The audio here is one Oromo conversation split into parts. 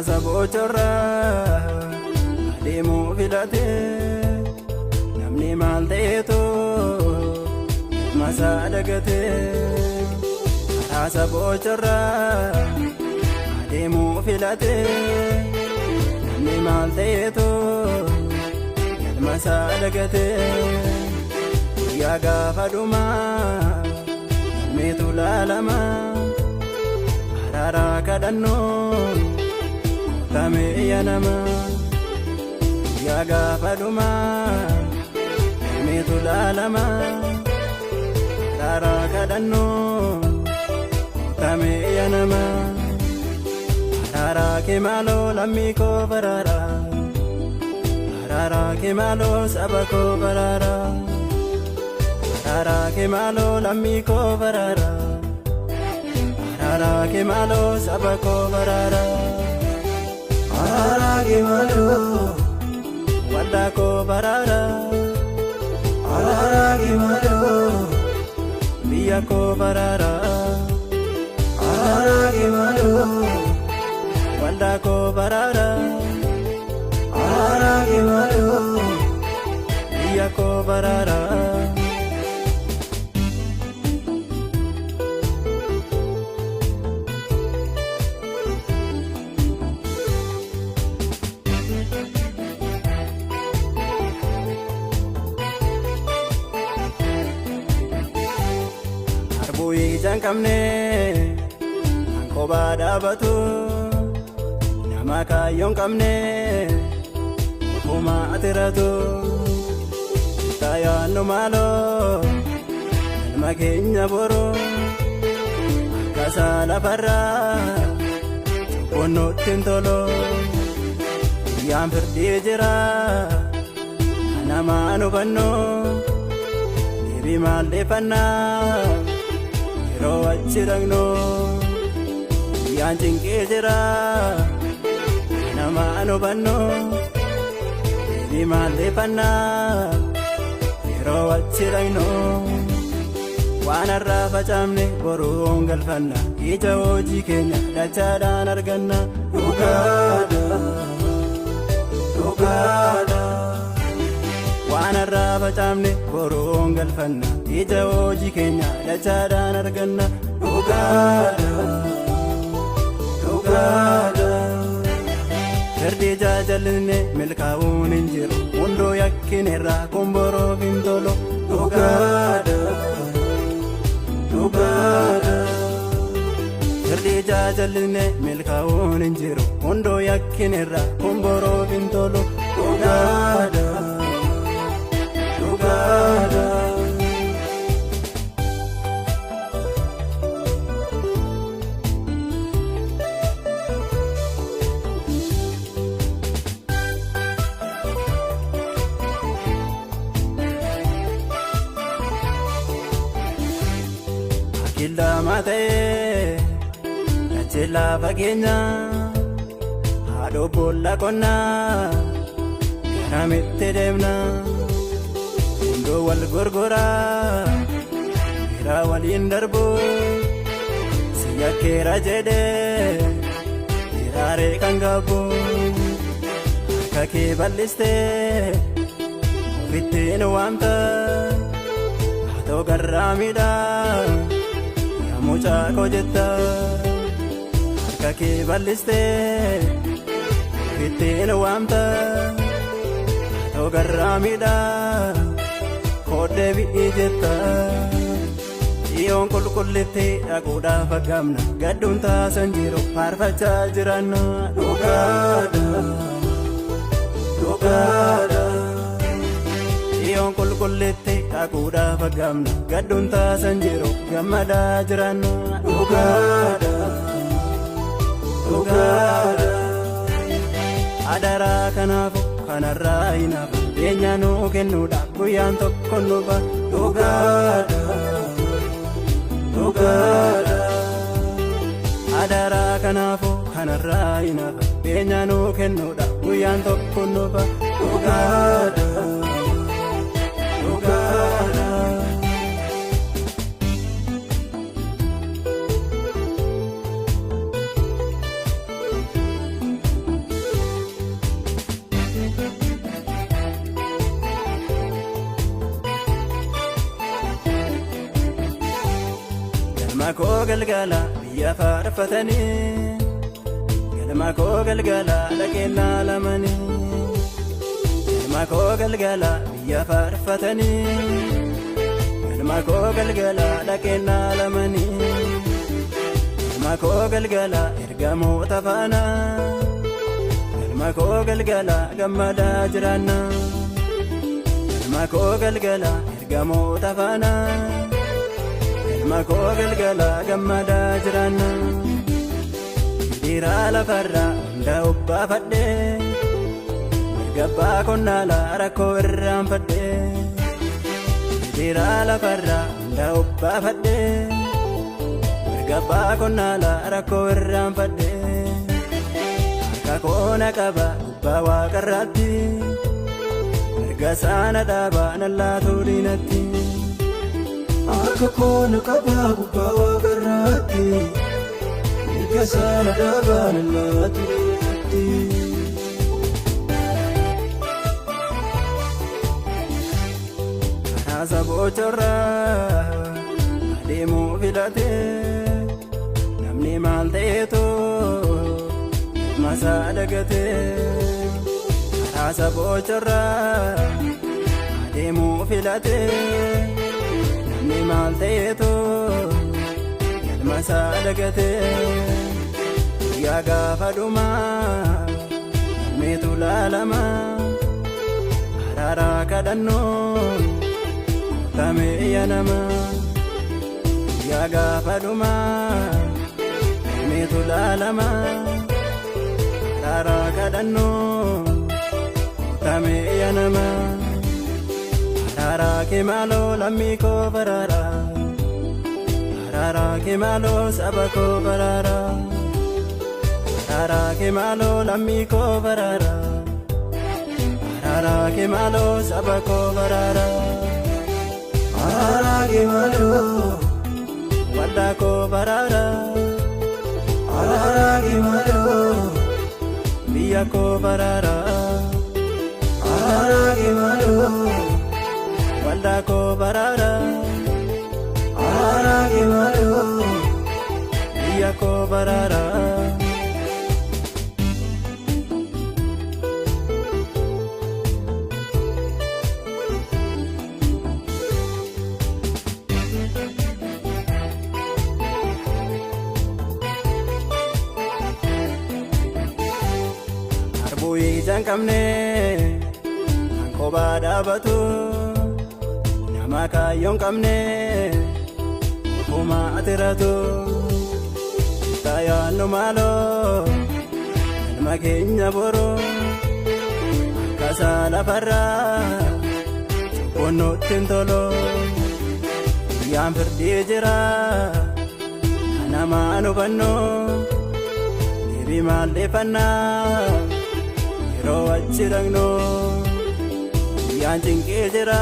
Karaa sabochorraa adeemuu filatee namni maal ta'eetu masaa dagatee. Karaa sabochorraa adeemuu filatee namni maal ta'eetu masaa dagatee. Guyyaa gaafa dhumaa galmeetu laalama araaraa kadhannoo kottamee yaanama. Guyyaa gaafa dhumaa galmeetu laalama araaraa kadhannoo kottamee yaanama. Araaraa kee maaloo lammii koo baraaraa, araaraa kee maaloo saba koo baraaraa, araaraa kee maaloo lammii koo baraaraa, araaraa kee maaloo saba koo baraaraa. Araaraa kee maaloo, waldaa koo baraaraa, araaraa kee maaloo, biyya koo baraaraa, araaraa kee maaloo, waldaa koo baraaraa, araaraa kee maaloo, biyya koo baraaraa. Harbuu ija hin qabne kan kophaa dhaabatu, nama kaayyoo hin qabne ofuma atiratu. Taayaannu maaloo galma keenya boroo akkasaa lafarraa cubbuun nutti hin tolu. Guyyaan firdii jira kan namaan hubannoo deebii maalleeffannaa yeroo achi dhaqnu. Guyyaan cinqee jira kan namaan hubannoo deebii maalleeffannaa yeroo achi dhaqnu. Waan har'aa facaafne boruun galfanna, ija hojii keenya dachaadhaan arganna. Dhugaadha, dhugaadha. Waan har'aa facaafne boruun galfanna, ija hojii keenya dachaadhaan arganna. Dhugaadha, dhugaadha. Firdii jaajallinne milkaa'uun hin jiru, hunduu yakkinerraa kun boroof hin tolu. Dhugaadha, dhugaadha. Firdii jaajallinne milkaa'uun hin jiru, hunduu yakkinerraa kun boroof hin tolu. Dhugaadha, dhugaadha. Akillaamaa ta'ee dachee lafa keenya haadhoo boolla qonnaa garamitti deemna. Hunduu wal gurguraa biraa waliin darbu, si yakkeera jedhee hiraaree kan gaabbu. Harka kee bal'istee ofittiin waamta, haa garraamiidha yaa mucaa koo jetta. Harka kee bal'istee ofittiin waamta, haa garraamiidha kooddee bi'ii jetta. Xiyoon qulqullitti dhaquudhaaf aggamna, gadduun taasan jiru faarfachaa jiranna. Dhugaadha, dhugaadha. Xiyoon qulqullitti dhaquudhaaf aggamna, gadduun taasan jiru gammadaa jiranna. Dhugaadha, dhugaadha. Adaraa kanaafu kanarraa hin hafu, beenyaa nuu kennuudhaaf guyyaan tokko nufa. Dhugaadha, dhugaadha. Adaraa kanaafu kanarraa hin hafu, beenyaa nuu kennuudhaaf guyyaan tokko nufa. Dhugaadha, dhugaadha. Galma koo galgala biyya faarfatanii, galma koo galgala dhaqeennaa lamanii. Galma koo galgala biyya faarfatanii, galma koo galgala dhaqeennaa lamanii. Galma koo galgala ergamoota faana, galma koo galgala gammadaa jiraanna. Galma koo galgala ergamoota faana, galma koo galgala gammadaa jiraanna. Dhiiraa lafarraa hunda obbaafadhee, mirga abbaa konnaalaa rakkoo irraanfadhee. Dhiiraa lafarraa hunda obbaafadhee, mirga abbaa konnaalaa rakkoo irraanfadhee. Harka koo na qaba gubbaa waaqarraatti, mirga saana dhaabaa nan laatu diinatti. Harka koo na qabaa gubbaa waaqarraatti, mirga saana dhaabaa nan laatu diinatti. Karaa sabochorraa adeemuu filatee, namni maal ta'eetu masaa dagatee. Karaa sabochorraa adeemuu filatee, namni maal ta'eetu galma isaa dagatee. Guyyaa gaafa dhumaa galmeetu laalama, araaraa kadhannoo kotamee yanama. Guyyaa gaafa dhumaa galmeetu laalama, araaraa kadhannoo kotamee yanama. Araaraa kee maaloo lammii koo baraaraa, araaraa kee maaloo saba koo baraaraa, araaraa kee maaloo lammii koo baraaraa, araaraa kee maaloo saba koo baraaraa. Araaraa kee maaloo, waldaa koo baraaraa, araaraa kee maaloo, biyya koo baraaraa, araaraa kee maaloo, waldaa koo baraaraa, araaraa kee maaloo, biyya koo baraaraa. Harbuu ija hin qabne kan kophaa dhaabatu, nama kaayyoo hin qabne ofuma atiratu. Taayaannu maaloo galma keenya boru, akka isaa lafarraa cubbuun nutti hin tolu. Guyyaan firdii jira kan namaan hubannu, deebii maalleeffannaa yeroo achi dhaqnu. Guyyaan cinqii jira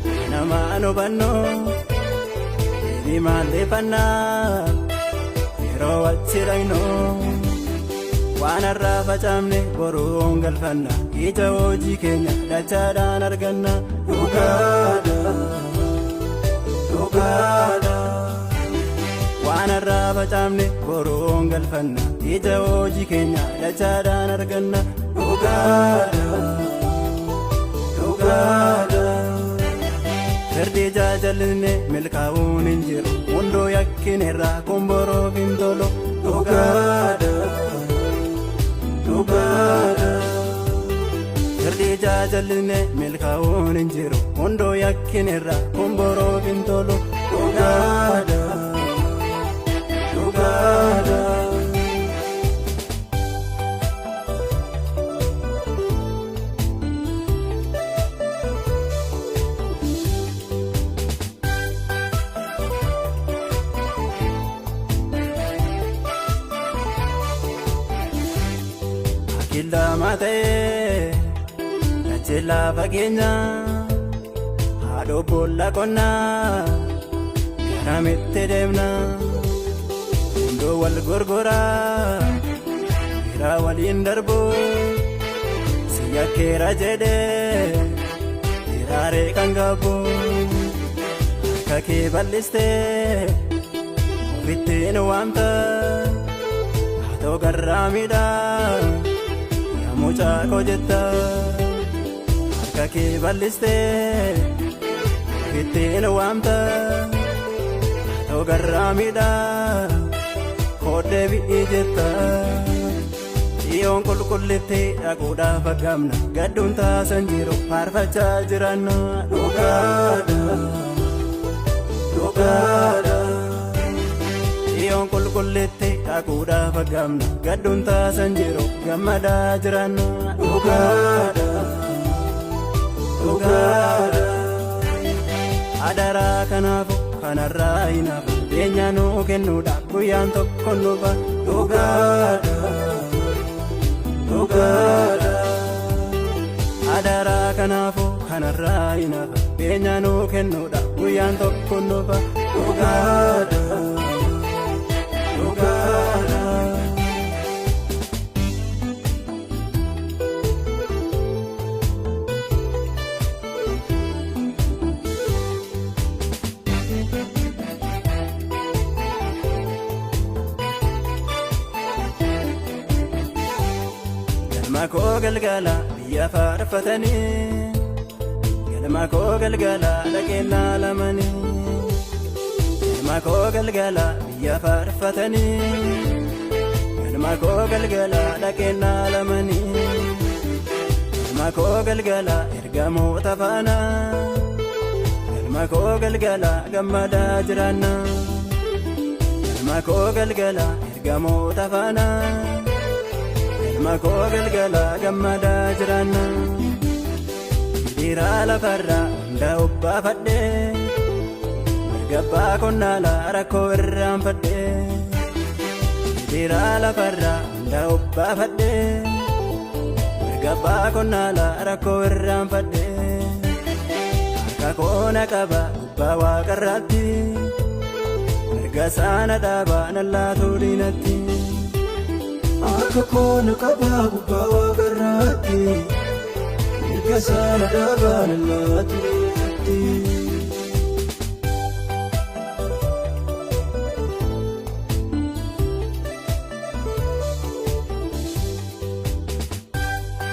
kan namaan hubannu, deebii maalleeffannaa yeroo achi dhaqnu. Waan har'aa facaafne boruun galfanna, ija hojii keenya dachaadhaan arganna. Dhugaadha, dhugaadha. Waan har'aa facaafne boruun galfanna, ija hojii keenya dachaadhaan arganna. Dhugaadha, dhugaadha. Firdii jaajallinne milkaa'uun hin jiru, hunduu yakkinerraa kun boroof hin tolu. Dhugaadha, dhugaadha. Firdii jaajallinne milkaa'uun hin jiru, hunduu yakkinerraa kun boroof hin tolu. Dhugaadha, dhugaadha. Akillama ta'ee dachee lafa keenya, haadhoo boolla qonnaa garamitti deemna. Hunduu wal gurguraa dhiiraa waliin darbu, si yakkeera jedhee dhiiraaree kan gabu. Harka Harka kee bal'istee ofittiin waamta haatoo garraamiidha yaa mucaa koo jetta. Harka kee bal'istee ofittiin waamta haatoo garraamiidha kooddee bi'ii jetta. Xiyyoon qulqullitti dhaquudhaaf aggamna gadduun taasan jiru faarfachaa jiranna. Dhugaadha. Dhugaadha. Xiyyoon qulqullitti dhaquudhaaf aggamna gadduun taasan jiru gammadaa jiranna. Dhugaadha. Dhugaadha. Adaraa kanaafu kanarraa hin hafu beenyaa nuu kennuudhaaf guyyaan tokko nufa. Dhugaadha. Dhugaadha. Adaraa kanaafu kanarraa hin hafu beenyaa nuu kennuudhaaf guyyaan tokko nufa. Dhugaadha. Dhugaadha. Galma koo galgala biyya faarfatanii galma koo galgala dhaqeennaa lamanii galma koo galgala biyya faarfatanii galma koo galgala dhaqeennaa lamanii galma koo galgala ergamoota faana galma koo galgala gammadaa jiraanna galma koo galgala ergamoota faana. Galma koo galgala gammadaa jiraanna. Dhiiraa lafarraa hunda obbaafadhee mirga abbaa konnaalaa rakkoo irraanfadhee. Dhiiraa lafarraa hunda obbaafadhee mirga abbaa konnaalaa rakkoo irraanfadhee. Harka koo na qaba gubbaa waaqarraatti mirga saana dhaabaa nan laatuu diinatti. Harka koo na qabaa gubbaa waaqarraatti. Mirga saana dhaabaa nan laatu diinatti.